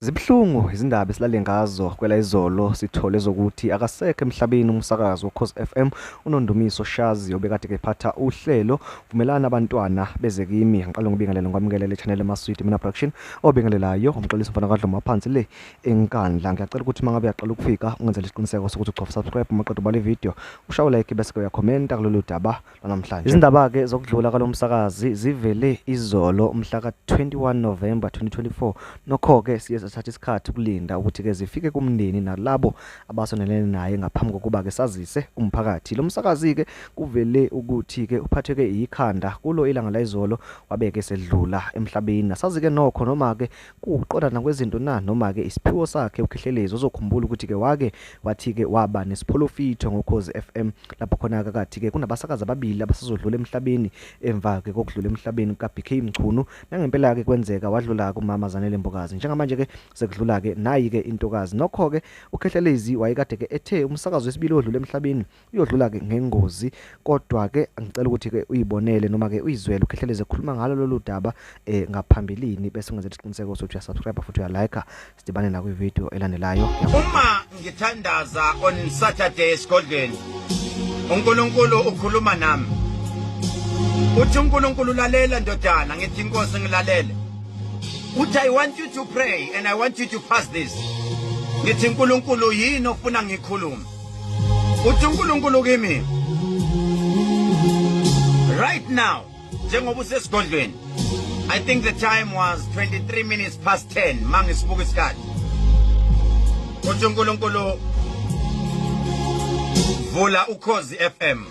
Zibuhlungu izindaba esilale ngazo kwela izolo, sithole zokuthi akasekho emhlabeni umsakazi woKhozi FM uNondumiso Shazi obekade kephatha uhlelo Vumelani Abantwana Beze Kimi. Ngiqale ngibingelele ngikwamukelele channel eMaswidi Mina Production obingelelayo umxolisi mfana kaDlomo phansi le eNkandla. Ngiyacela ukuthi mangabe uyaqala ukufika ungenzele isiqiniseko sokuthi ucofa subscribe uma uqeda ubala ivideo ushawe like bese uyakhomenta kulolu daba namhlanje. Izindaba-ke zokudlula kwalo msakazi zivele izolo mhla ka-21 November 2024. Nokho-ke siye sathatha isikhathi ukulinda ukuthi-ke zifike kumndeni nalabo abasondelene naye ngaphambi kokuba-ke sazise umphakathi. Lo msakazi-ke kuvele ukuthi-ke uphatheke yikhanda kulo ilanga layizolo wabe-ke sedlula emhlabeni. Asazi-ke nokho noma-ke kuwukuqondana kwezinto na noma-ke isiphiwo sakhe uKhehlelezi ozokhumbula ukuthi-ke wake wathi-ke waba nesipholofitho ngoKhozi FM lapho khona-ke kathi-ke kunabasakazi ababili abasazodlula emhlabeni emva-ke kokudlula emhlabeni kuka-BK Mchunu. Nangempela-ke kwenzeka wadlula-ke umama Zanele Mbokazi. Njengamanje-ke sekudlula-ke nayi-ke intokazi. Nokho-ke uKhehlelezi wayekade-ke ethe umsakazi wesibili odlula emhlabeni uyodlula-ke ngengozi, kodwa-ke ngicela ukuthi-ke uyibonele noma-ke uyizwele uKhehlelezi ekhuluma ngalo lolu daba ngaphambilini bese ungenzela isiqiniseko sokuthi uyasubscribe futhi uyalike. Sidibane nakwividiyo elandelayo. Uma ngithandaza on Saturday esigodlweni, uNkulunkulu ukhuluma nami. Uthi uNkulunkulu lalela ndodana, ngithi inkosi ngilalele. Uthi I want you to pray and I want you to pass this. Ngithi uNkulunkulu yini ofuna ngikhulume? Uthi uNkulunkulu kimi right now njengoba usesigodlweni, I think the time was 23 minutes past 10 mangisibuka isikhathi. Uthi uNkulunkulu vula Ukhozi FM.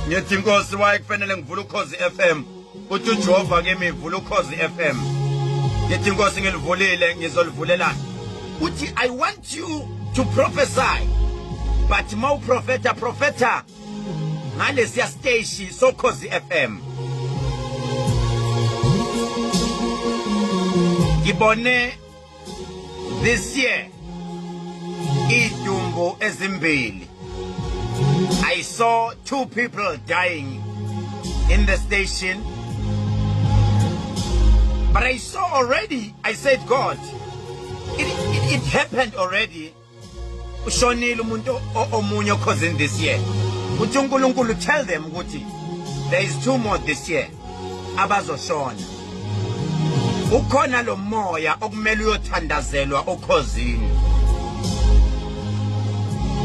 Ngithi inkosi waye kufanele ngivule Ukhozi FM. Uthi uJehova kimi vula Ukhozi FM. Ngithi inkosi ngilivulile ngizolivulelana. Uthi I want you to prophesy, but mawuprofeta profeta ngalesiya station soKhozi FM. Ngibone this year idumbu ezimbili. I saw two people dying in the station, but I saw already, I said God, it happened already. Ushonile umuntu omunye okhozini this year. Uthi uNkulunkulu tell them ukuthi there is two more this year abazoshona. Ukhona lo moya okumele uyothandazelwa okhozini,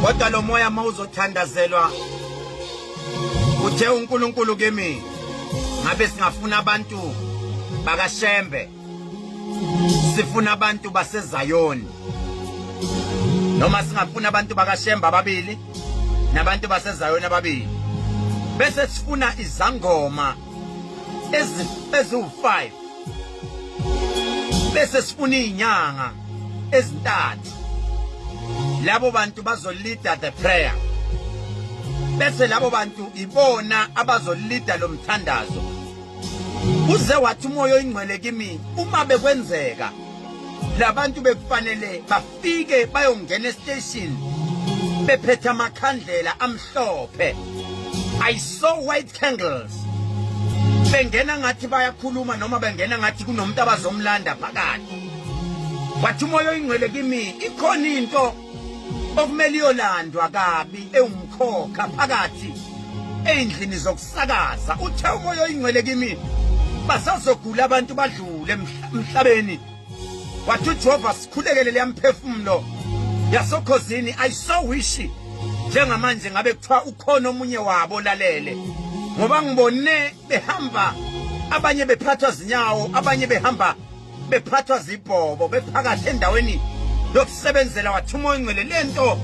kodwa lo moya mawuzothandazelwa uthe uNkulunkulu kimi ngabe singafuna abantu bakaShembe, sifuna abantu baseZayoni, noma singafuna abantu bakaShembe ababili nabantu baseZayoni ababili, bese sifuna izangoma eziwu-5, bese sifuna izinyanga ezintathu. Labo bantu bazolida the prayer, bese labo bantu ibona abazolida lo mthandazo. Uze wathi umoya oyingcwele kimi uma bekwenzeka labantu bekufanele bafike bayongena estation bephethe amakhandlela amhlophe. I saw white candles bengena ngathi bayakhuluma noma bengena ngathi kunomuntu abazomlanda phakathi. Wathi umoya oyingcwele kimi ikhona into okumele iyolandwa kabi ewumkhokha phakathi ey'ndlini zokusakaza. Uthe umoya oyingcwele kimi basazogula abantu badlule emhlabeni. Wathi uJehova sikhulekele leyamphefumulo yasokhozini. I so wish njengamanje ngabe kuthiwa ukhona omunye wabo lalele, ngoba ngibone behamba abanye bephathwa zinyawo, abanye behamba bephathwa zibhobo bephakathi endaweni yokusebenzela. Wathi umoya oyingcwele lento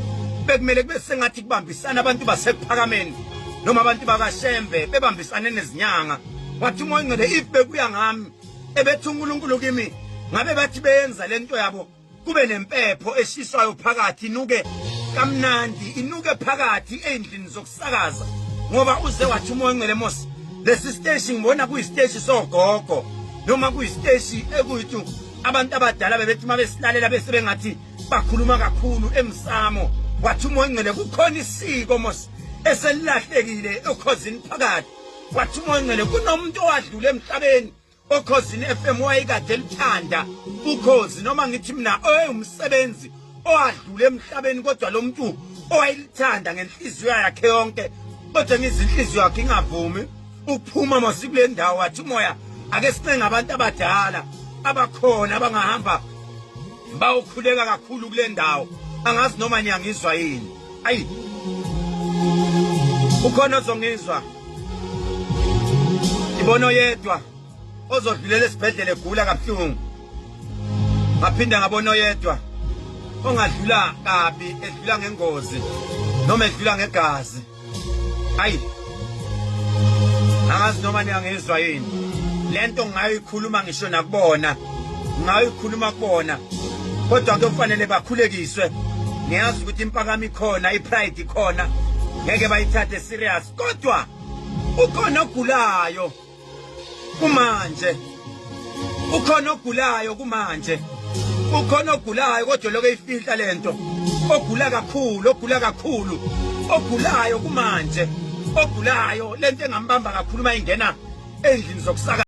bekumele kube sengathi kubambisana abantu basekuphakameni noma abantu bakaShembe bebambisane nezinyanga. Wathi umoya oyingcwele if bekuya ngami ebethi uNkulunkulu kimi ngabe bathi beyenza lento yabo kube nempepho eshiswayo phakathi inuke kamnandi, inuke phakathi endlini zokusakaza. Ngoba uze wathi umoya oyingcwele mos lesi siteshi ngibona kuyisiteshi sogogo noma kuyisiteshi ekuyithu abantu abadala bebethi uma besilalela bese bengathi bakhuluma kakhulu emsamo. Wathi umoya oyingcwele kukhona isiko mos eselilahlekile ekhozini phakathi. Wathi umoya oyingcwele kunomuntu owadlula emhlabeni. Okhozini FM wayekade lithanda ukhozi, noma ngithi mina oyumsebenzi owadlula emhlabeni, kodwa lo muntu owayelithanda ngenhliziyo yakhe yonke, kodwa ngizinhliziyo yakhe ingavumi ukuphuma masikule ndawo. Wathi umoya ake sincenga abantu abadala abakhona abangahamba bawukhuleka kakhulu kule ndawo. Angazi noma niyangizwa yini. Ayi, ukhona ozongizwa? Ngibona oyedwa ozodlulela esibhedlela egula kabuhlungu, ngaphinda ngabona oyedwa ongadlula kabi, edlula ngengozi noma edlula ngegazi. Ayi, angazi noma niyangizwa yini. Lento ngayikhuluma ngisho nakubona, ngayikhuluma kubona, kodwa kuyofanele bakhulekiswe. Ngiyazi ukuthi impakamo ikhona, ipride ikhona, ngeke bayithathe serious, kodwa ukhona ogulayo kumanje, ukhona ogulayo kumanje, ukhona ogulayo, kodwa lokho eyifihla lento, ogula kakhulu, ogula kakhulu, ogulayo kumanje, ogulayo lento engambamba kakhulu uma ingena endlini zokusaka.